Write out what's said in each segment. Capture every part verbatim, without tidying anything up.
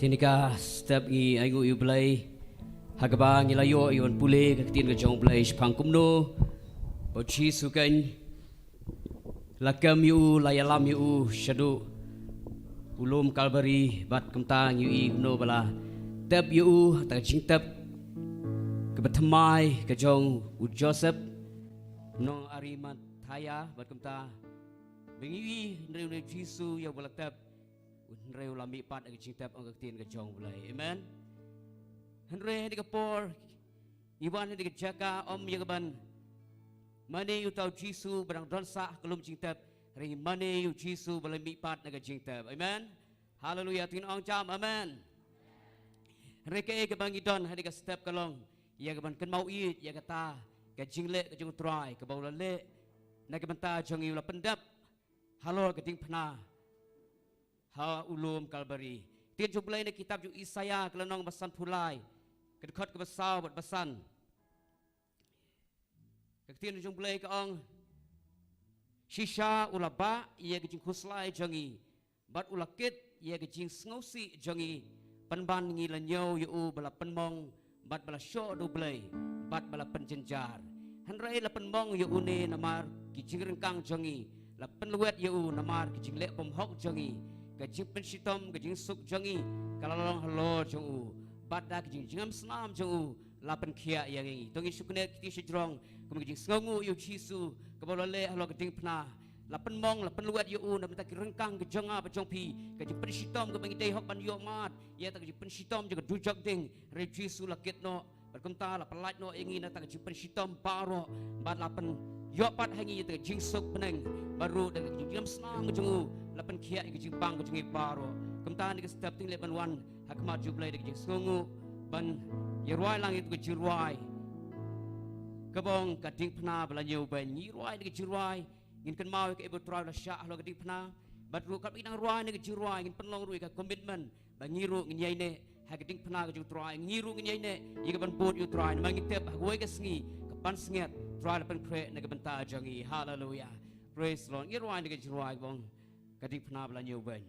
Tynrai ka step ngi ainguh ïa u Blei ha kaba ngi la ïoh ïa u ban pule ka ktien ka jong u Blei shaphang kumno ba u Jisu kan la kem ïa u, la ïalam ïa u shaduh u lum Kalbari, bad kumta ngi ïohi kumno ba la tep ïa u, ta ka jingtep kaba thymmai ka jong u Joseph nong Arimathaya, bad kumta ba ngi ïohi hynrei une u Jisu ïa uba la tep, hynrei u la mihpat ha ka jingtep, ong ka ktien ka jong u Blei. Amen. Hynrei ha kane ka por ngi wan ha kane ka jaka ym ïa kaban mane ïa uta u Jisu ba dang don sah ha ka lum jingtep, hynrei ngi mane ïa u Jisu ba la mihpat na ka jingtep. Amen. Haleluya. To ngin ong jam amen. Hynrei kaei kaba ngi don ha kane ka step ka long ïa kaban kynmaw ïa kata ka jingleh ka jong u Trai kaba u la leh na ka bynta jong ngi, u la pyndep halor ka diengphna ha u lum Kalbari. Ktien jong u Blei na ka kitab jong u Isaïah ka lynnong ba sanphew lai, ka dkhot kaba saw bad ba san. Ka ktien jong u Blei ka ong, shisha u la bah ïa ka jingkhuslai jong ngi, bad u la kit ïa ka jingsngewsih jong ngi, pynban ngi la ñiew ïa u ba la pynmong bad ba la shoh da u Blei bad ba la pynjynjar. Hynrei la pynmong ïa une namar ki jingryngkang jong ngi, la pynlwet ïa u namar ki jingleh bymhok jong ngi. Ka jingpynshitom, ka jingsuk jong ngi ka la long halor jong u, bad da ka jingjngem snam jong u la pynkhiah ïa ngi. To ngin shu knieh kti shajrong kum ka jingsngewnguh ïa u Jisu kaba u la leh halor ka diengphna. La pynmong, la pynlwet ïa u na bynta ki ryngkang ka jong nga bad jong phi. Ka jingpynshitom kaba ngi dei hok ban ïoh mad ïa ta ka jingpynshitom jong ka dujok ding, hynrei u Jisu la kit noh bad kumta la pyllait noh ïa ngi na ta ka jingpynshitom baroh, bad la pynïoh pat ha ngi ïa ta ka jingsuk bneng, bad ruh da ka jingjngem snam ka jong u la pynkhiah ïa ka jingpang ka jong ngi baroh. Kumta ha kane ka step to ngin leh ban wan ha khmat jong u Blei da ka jingsngewnguh ban ïa rwai lang ïa ta ka jingrwai kaba ong ka diengphna ba la ñiewbeiñ. Ngi rwai da ka jingrwai, ngin kynmaw ïa kaei ba u Trai u la shah halor ka diengphna. Bad ruh katba ngi dang rwai na ka jingrwai, ngin pynlong ruh ïa ka commitment ba ngi ruh ngin ïaineh ha ka diengphna ka jong u Trai, ngi ruh ngin ïaineh ïa kaban bud ïa u Trai, namar ngi tip ha kawei ka sngi ka pansngiat u Trai la pynkhreh na ka bynta jong ngi. Haleluya. Praise the Lord. Ngi rwai na ka jingrwai kaba ong ka diengphna ba la ñiewbeiñ.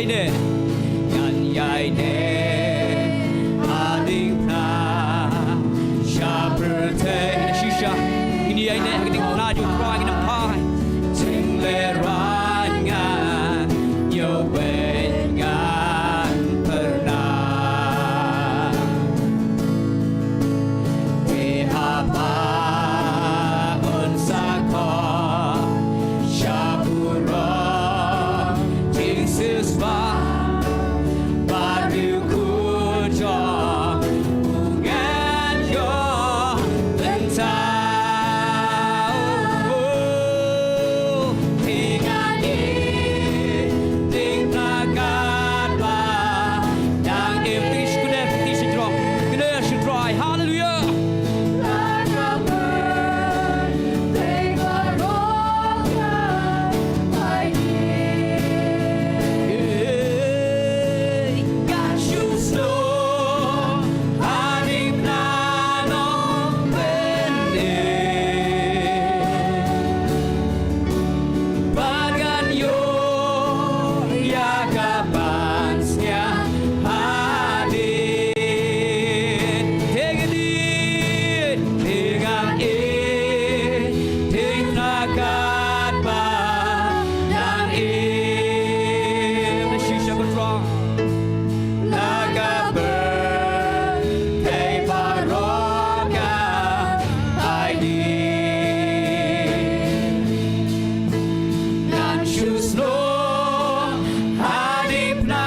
Ngan ïai neh ha diengphna sha pyrthei. Shisha ngin ïai neh ha ka diengphna jong U Trai, ngin ym phai. Jinglehrain ngan ïoh beit ngan pyrnai. Te haba un sa khot sha burom jingsiewspah, bad riewkhuid jong u ngan ïoh bynta. Te ngan ïeit diengphna katba dang im. Phi shu kynnoh, phi shu jrong. Kynnoh sha U Trai. Haleluia. Ngan shu snoh ha diengphna nongpynim. Bad ngan ïoh ïa ka pansngiat hadien. Te ngan ïeit diengphna katba dang im. Shisha U Trai. Na ka pyrthei baroh ka ai dieng. Ngan shu snoh ha diengphna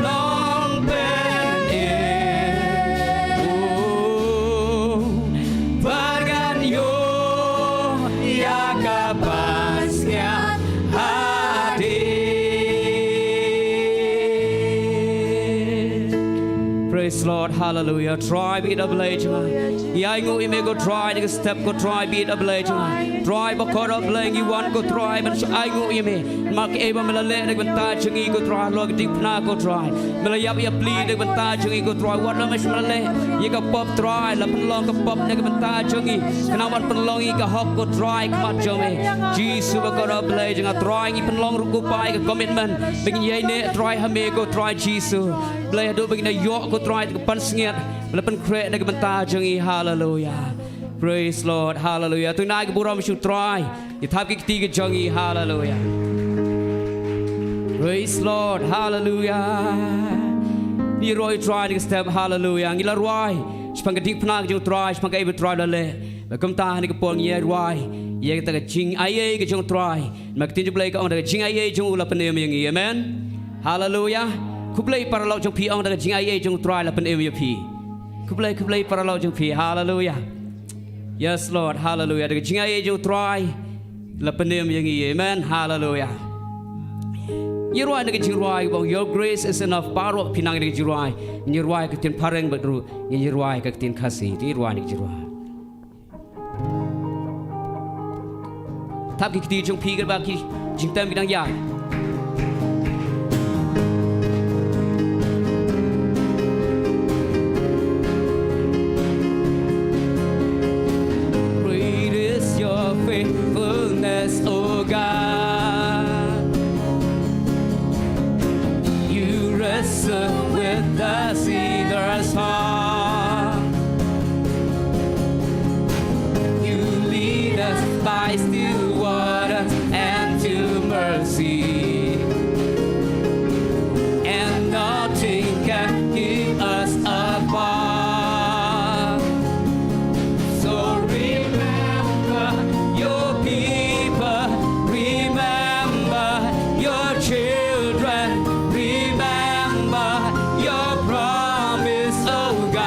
nongpynim. Oh, bad ngan ïoh ïa ka pansngiat hadien. Praise Lord, hallelujah. Trai, bit a Blei jong nga. Ngi ainguh ïa me ko Trai, da ka step ko Trai, bit a Blei jong nga. Trai bakordor Blei, ngi wan ko Trai ban shu ainguh ïa me. Namar kaei ba me la leh na ka bynta jong ngi ko Trai, halor ka diengphna ko Trai. Me la ïap ïa pli na ka bynta jong ngi ko Trai. Wat la me shu me la leh ïa ka pop Trai, la pynlong ka pop na ka bynta jong ngi. Khnang ban pynlong ïa ka hok ko Trai khmat jong me. Jisu bakordor Blei jong nga Trai, ngi pynlong ruh ko Pai ka commitment ba ngin ïai neh Trai ha me ko Trai Jisu. Blei haduh ba ngin ïoh ko Trai ka pansngiat ba la pynkhreh na ka bynta jong ngi. Hallelujah. Praise Lord. Hallelujah. To ngin ai ka burom sha u Trai. Ngi thap ki kti ki jong ngi. Hallelujah. Praise Lord. Hallelujah. Ngi roi Trai ngi step. Hallelujah. Ngi la rwai shaphang ka diengphna ka jong u Trai, shaphang kaei ba u Trai u la leh. Bad kumta ha kane ka por ngi ïa rwai ïa kata ka jingaiei ka jong u Trai. Namar ka ktien jong u Blei ka ong da ka jingaiei jong u la pynim ïa ngi. Amen. Hallelujah. Khublei paralok jong phi, ong da ka jingaiei jong u Trai la pynim ïa phi. Khublei, khublei paralok jong phi. Hallelujah. Yes Lord, hallelujah. Da ka jingaiei jong u Trai la pynim ïa ngi. Amen. Hallelujah. Ngi rwai na ka jingrwai ba ong Your Grace Is Enough. Baroh phi nang da ka jingrwai. Ngi rwai ka ktien phareng bad ruh ngi rwai ka ktien Khasi. Ngi rwai na ka jingrwai. Thap ki kti jong phi katba ki jingtem ki dang ïaid. Great is your faithfulness, O God. You wrestle with the sinner's heart. You lead us by still waters and to mercy. And nothing can keep us apart. So remember your people, remember your children, remember your promise, oh God.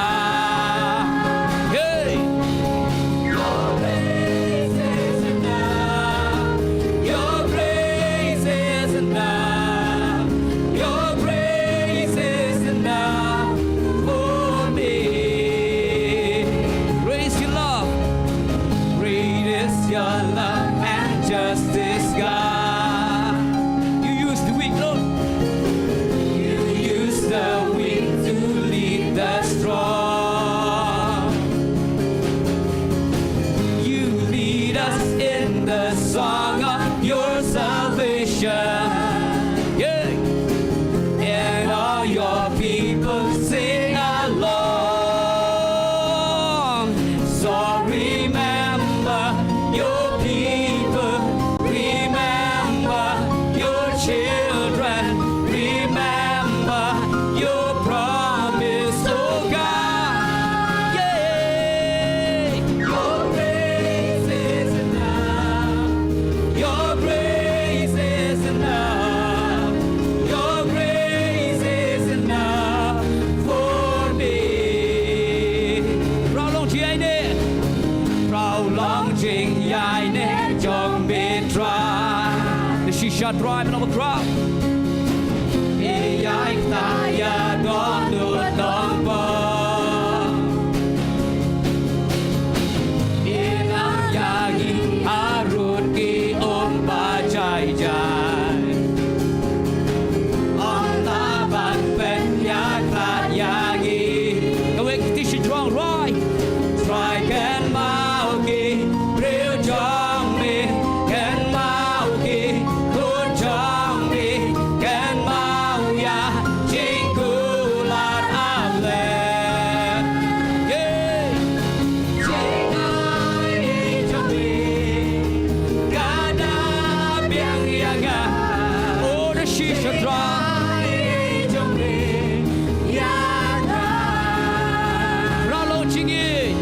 Trai, me long bakhraw. Ïa ktah ïa dohnud nongpop. Ïa nang ïa ngi harud ki um ba jai jai. Ong ta ban pynïakhlad ïa ngi. Kawei kti shi jrong, Trai. Trai, kynmaw ki briew jong me, kynmaw ki khun jong me, kynmaw ïa jingkular, a Blei. Ïa jingai jong me ka da biang ïa nga. Oh, da shisha, Trai. Jingai jong me ïa nga. Khraw long jingïeit.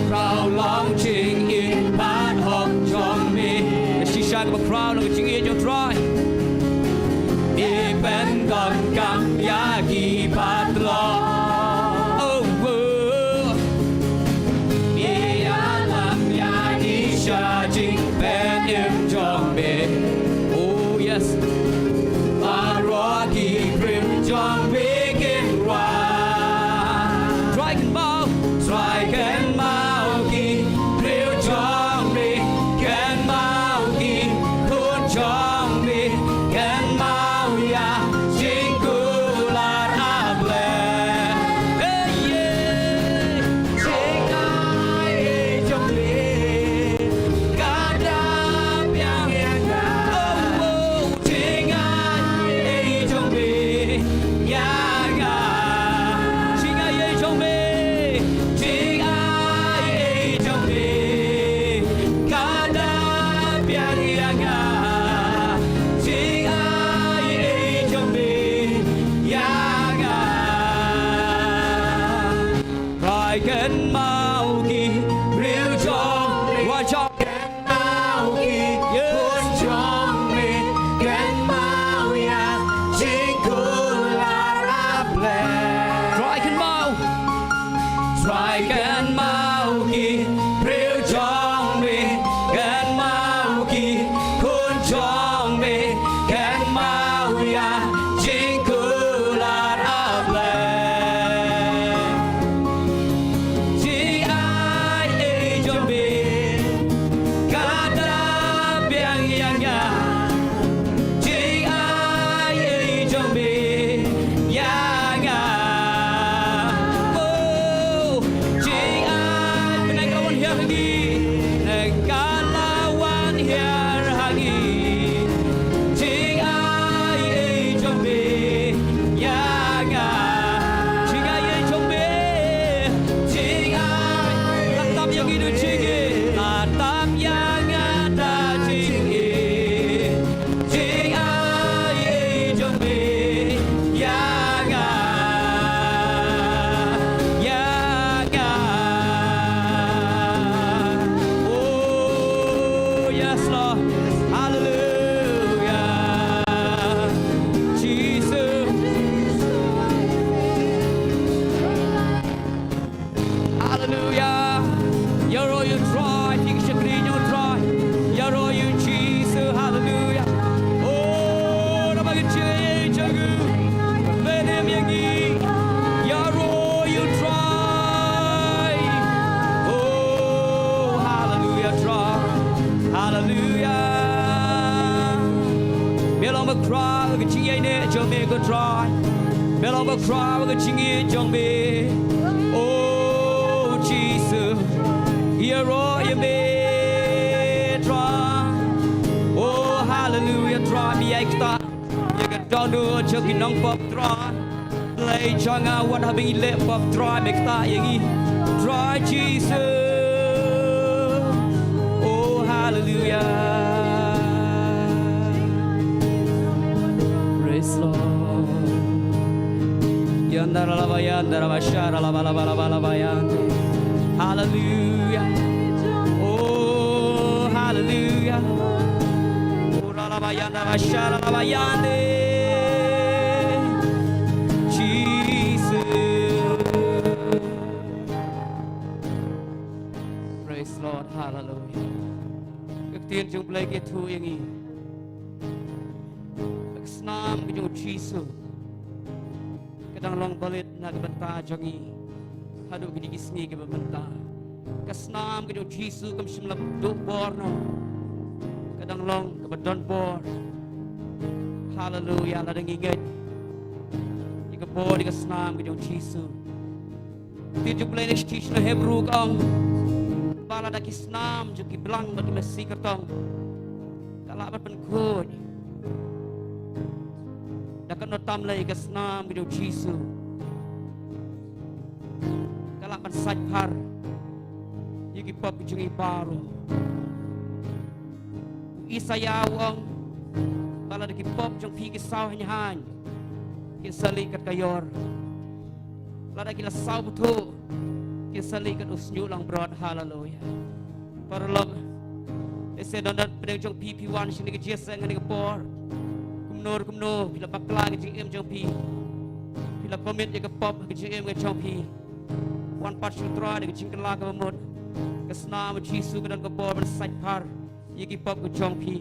Khraw long jingïeit bad hok jong me. Shisha kaba khraw long ka jingïeit jong u Trai. Me pyndonkam ïa ki patlong. Oh, oh. Me ïalam ïa ngi sha jingpynim jong me. Oh, yes. Baroh ki briew jong me kin wan. Trai, kynmaw. Trai, kynmaw ki briew jong me, kynmaw ki khun jong me, kynmaw ïa jingkular, a Blei. Hey, yeah. Jingai jong me ka da biang ïa nga. Oh, oh. Jingai jong me ïa nga. Jingai jong me. Jingai jong me ka da biang ïa nga. Jingai jong me ïa nga. Trai, kynmaw ki briew jong me. Wa jong. Kynmaw ki khun jong me, kynmaw ïa jingkular, a Blei. Trai, kynmaw. Trai, kynmaw ki briew jong me, kynmaw ki khun jong me, kynmaw ïa jingkular, a Blei. Jingai jong me ka da biang ïa nga. Jingai jong me ïa nga. Oh, jingai, kane ka la wan hiar ha ngi. Kane ka la wan hiar ha ngi. Jingai jong me ïa nga. Jingai jong me. Jingai. La tap ïa ngi da jingim. La tap ïa nga da jingim. Jingai jong me ïa nga. Ïa nga. Oh, yes, Lord. Hallelujah. Jesus. Hallelujah. Ïaroh ïa u Trai, ki shakri ïa u Trai. Ïaroh ïa u Jisu, hallelujah. Oh, namar ka jingïeit jong u. Pynlem ïa ngi. Ïaroh ïa u Trai. Oh, hallelujah, Trai. Hallelujah. Me long bakhraw ka jingïeit ne jong me ko Trai. Me long bakhraw ka jingïeit jong me. Oh, Jisu. Ïaroh ïa me, Trai. Oh, hallelujah, Trai. Me ïai ktah ïa ka dohnud jong ki nongpop, Trai. Blei jong nga, wat haba ngi leh pop, Trai, me ktah ïa ngi. Trai Jisu. Oh, hallelujah. Praise Lord. Yandara laba yandara bashara laba laba laba laba yande. Hallelujah. Oh, hallelujah. Ora laba yandara bashara laba yande. Jesus. Praise Lord. Hallelujah. Ka ktien jong U Blei ka ïathuh ïa ngi. snam ka jong u Jisu ka dang long ba rit na ka bynta jong ngi haduh kine ki sngi kiba mynta. Ka snam ka jong u Jisu kam shym la duh bor noh, ka dang long kaba don bor. Haleluya, lada ngi ngeit ïa ka bor ïa ka snam ka jong u Jisu. Ktien jong U Blei na sha Hebru ka ong ba lada ki snam jong ki blang bad ki masi kyrtong ka lah ban pynkhuid, da katno tam lei ka snam ka jong u Jisu ka lah ban sait phar ïa ki pop ki jong ngi baroh. U Isaïah u ong ba lada ki pop jong phi ki saw haiñ haiñ, kin sa lih kat ka ïor. Lada ki la saw bthuh, kin sa lih kat u shñiuh langbrot. Haleluya. Paralok, lehse don dang pdeng jong phi, phi wan sha kane ka jingïaseng ha kane ka por. Kumno kumno phi la bakla ka jingim jong phi, phi la commit ïa ka pop ka jingim ka jong phi. Wan pat sha u Trai da ka jingkylla kaba mut. Ka snam u Jisu ka don ka bor ban sait phar ïa ki pop ka jong phi.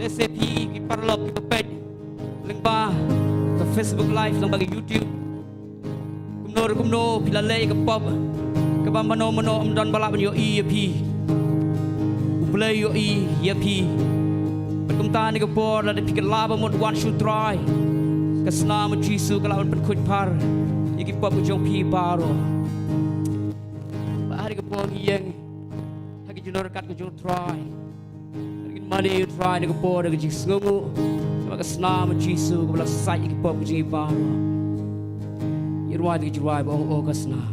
Lehse phi ki paralok kiba peit lyngba ka Facebook Live, lyngba ka YouTube, kumno kumno phi la leh ïa ka pop kaba mano mano ym don ba lah ban ïohi ïa phi. U Blei u ïohi ïa phi. Bad kumta ha kane ka por lada phi kylla ba mut, wan sha u Trai. Ka snam u Jisu ka lah ban pynkhuid phar ïa ki pop ka jong phi baroh. Bad ha kane ka por ngi ïeng ha ka jingïaryngkat ka jong u Trai. Ngin mane ïa u Trai ha kane ka por da ka jingsngewnguh, namar ka snam u Jisu kaba la sait ïa ki pop ka jong ngi baroh. Ngi rwai da ka jingrwai ba ong, O ka snam.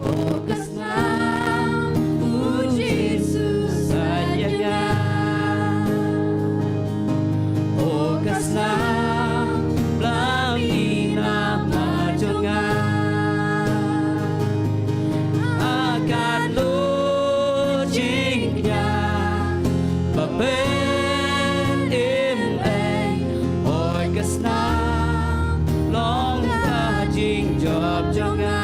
O ka snam u Jisu sait ïa nga. O ka snam blam ïa namar jong nga. Ha katno jingkñia ba pynïeng, hooid ka snam long ka jingjop jong nga.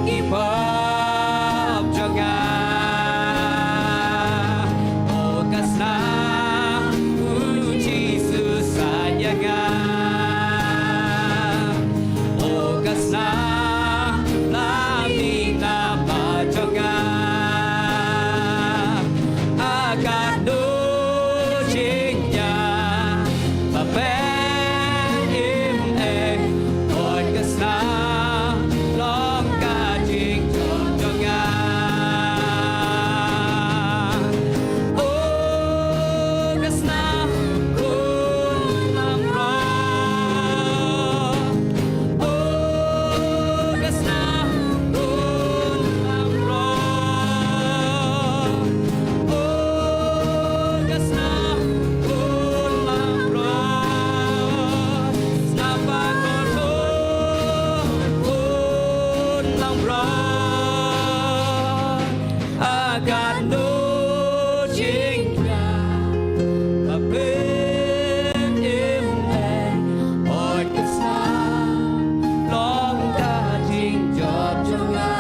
Ki pop jong nga. O ka snam u Jisu sait ïa nga. O ka snam blam ïa namar jong nga. Ha katno jingkñia ba pynïeng, hooid ka snam long ka jingjop jong nga. O ka snam khun langbrot. O ka snam khun langbrot. O ka snam khun langbrot. Snam bakor khun langbrot. Ha katno jingkñia ba pynïeng, hooid ka snam long ka jingjop jong nga.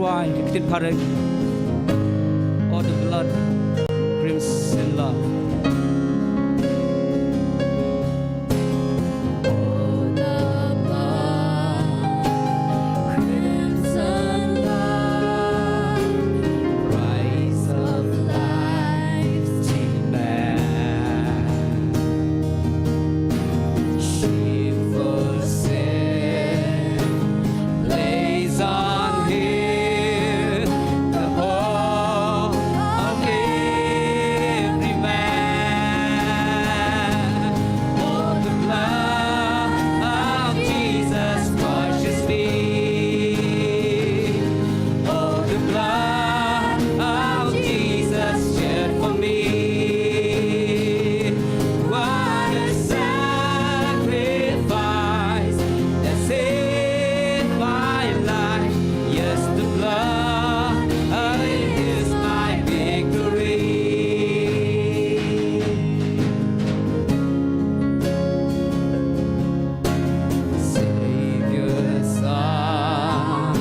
Bai, ki ktien phareng. Oh, the blood, crimson love. Oh, the blood, crimson love, price of life's demand. Shameful sin lays on him the whole of every man. Oh, the blood of Jesus washes me. Oh, the blood of Jesus shed for me. What a sacrifice that saved my life. Yes, the blood is my victory. Savior's Son,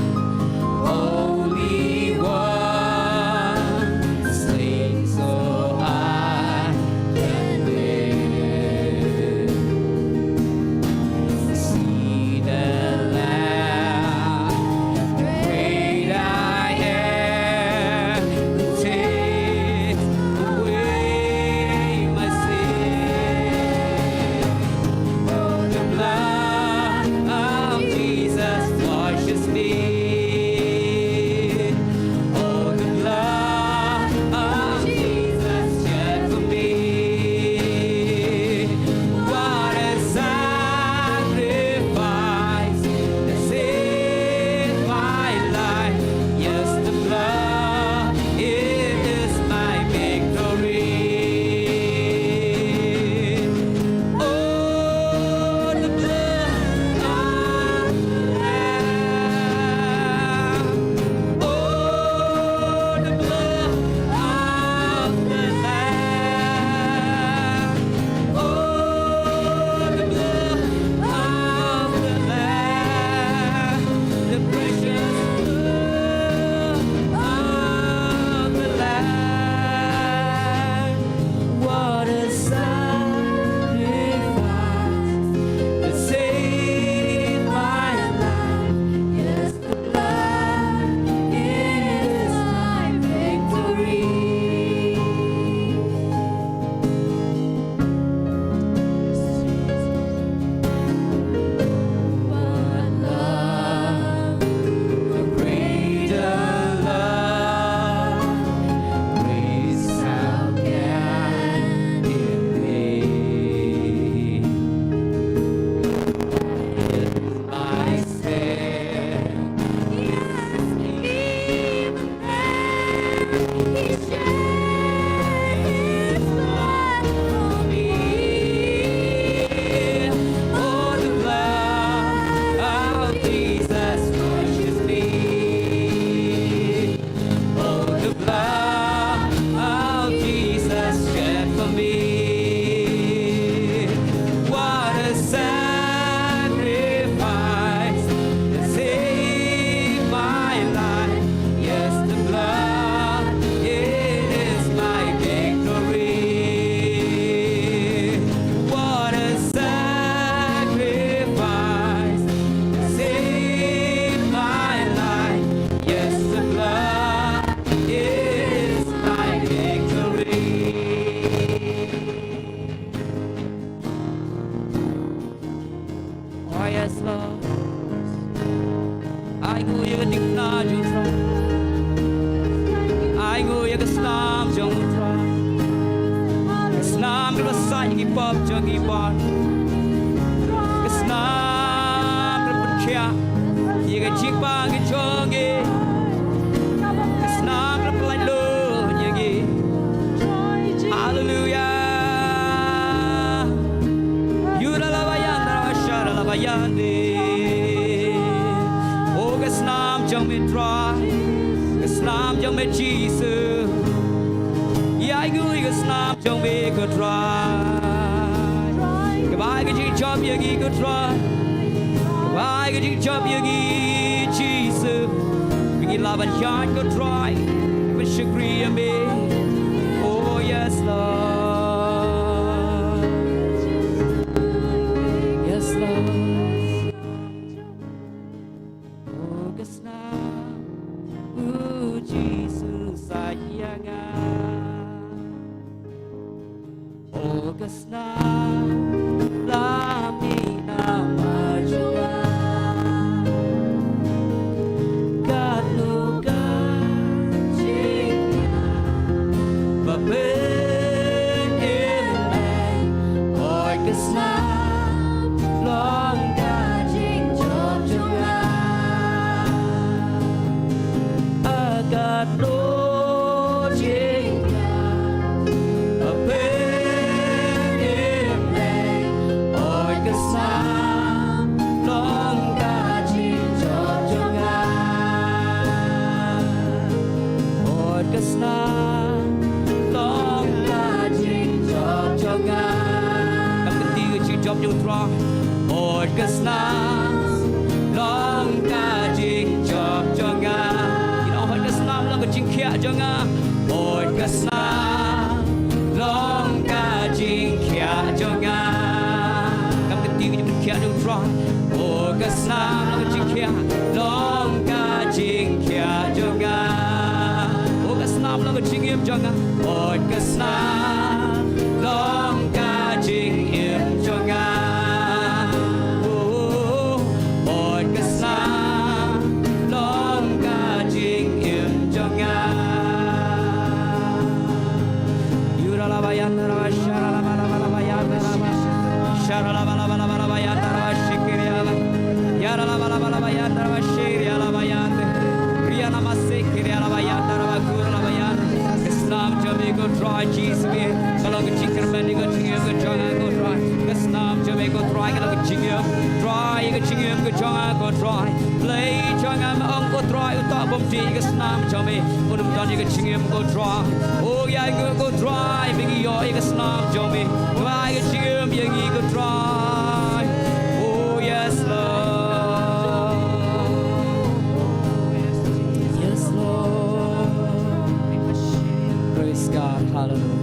Holy One, slain so I can live. See the Lamb, the great I am, who takes away my sin. Oh, the blood of Jesus washes me. Oh, the blood of Jesus shed for me. What a sacrifice that saved my life. Yes, the blood, it is my victory. Oh, the blood of the Lamb. Oh, the blood of the Lamb. Oh, the blood of the Lamb. The precious blood of the Lamb. What a sacrifice to save my life. Yes, the blood is my victory. What love, a greater love, grace, how can it be? My sin, yes, even He shed His blood for me. Oh, the blood of Jesus washes me. Oh, the blood of Jesus shed for me. What a sacrifice to save my life. Yes, the blood, it is my victory. What a sacrifice to save my life. Yes, the blood is my victory. Oh, yes, Lord. Ai nguh ïa ka dikna jong U Trai. Ai nguh ïa ka snam jong U Trai. Ka snam kaba sait ïa ki pop jong ngi baroh. Ka snam kaba pynkhiah ïa ka jingpang ka jong ngi. Ka snam kaba pyllait lut ïa ngi. Haleluya. Yura la bayan, ra shara la bayan de. Oh, ka snam jong me Trai. Ka snam jong me Jisu. Ïa ngi ka snam jong me ko Trai. Ka bai ka jingjop ïa ngi ko Trai. Ka bai ka jingjop ïa ngi Jisu. Ngi Ïa la ban ïaid ko Trai, ban shakri ïa me. Oh yes Lord. Yes Lord. Oh ka snam, oh Jisu sa ïa nga. Oh ka snam, la mih na mar jong nga. Katno ka jingkhiah ba pynïeng. Oh ka snam, long ka jingjop jong nga. Katno jingkhiah ba pynïeng. Oh ka snam, long ka jingjop jong nga. Oh ka snam, long ka jingjop jong nga. Kam kynti ka jingjop jong u Trai. Oh ka snam, long ka jingjop jong nga. Kin ong, oh ka snam, long ka jingkhiah jong nga. Oh ka snam, long ka jingkhiah jong nga. Kam kynti ka jingkhiah jong u Trai. Oh ka snam, long ka jingkhiah, long ka jingkhiah jong nga. Oh ka snam, long ka jingim jong nga. Oh ka snam, long ka jingim jong nga. Oh, oh ka snam, long ka jingim jong nga. Yura la ba yan ra ba shara la ba la ba la ba yan ra ba. Shara la ba la ba la ba la ba yan ra ba shikiri la ba. Yara la ba la ba la ba yan ra ba shiri la ba yan. Riana ma sikiri la ba yan ra ba kura la ba yan. Ka snam jong me ko Trai Jisu me. Ka long ka jingkyrmen ïa ka jingim ka jong nga ko Trai. Ka snam jong me ko Trai ka long ka jingim. Trai ïa ka jingim ka jong nga ko Trai. Blei jong nga me ong ko Trai uta bym dei ïa ka snam jong me. Un ym don ïa ka jingim ko Trai. Oh ïa ngi ko Trai me ngi ïoh ïa ka snam jong me. Trai ïa ka jingim ïa ngi ko Trai. Oh yes Lord. Yes Lord. Praise God. Hallelujah.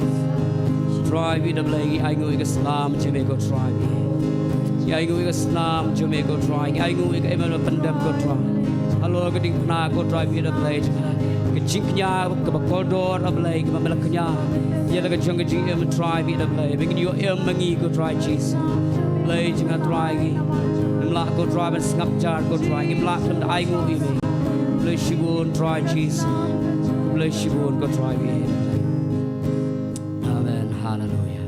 Trai bad da Blei ngi ai nguh ïa ka snam jong me ko Trai. Ngi ai nguh ïa ka snam jong me ko Trai. Ngi ai nguh ïa ka imel ba pyndem ko Trai. Halor ka diengphna ko Trai bad da Blei. Ka jingkñia kaba kordor da Blei kaba me la kñia. Ïa la ka jong ka jingim Trai bad da Blei. Ba ngin ïoh im ma ngi ko Trai Jisu. Blei jong nga Trai ngi. Ngim lah ko Trai ban sngap jar ko Trai. Ngim lah ban ai nguh ïa me. Blei shibun Trai Jisu. Blei shibun ko Trai ngi.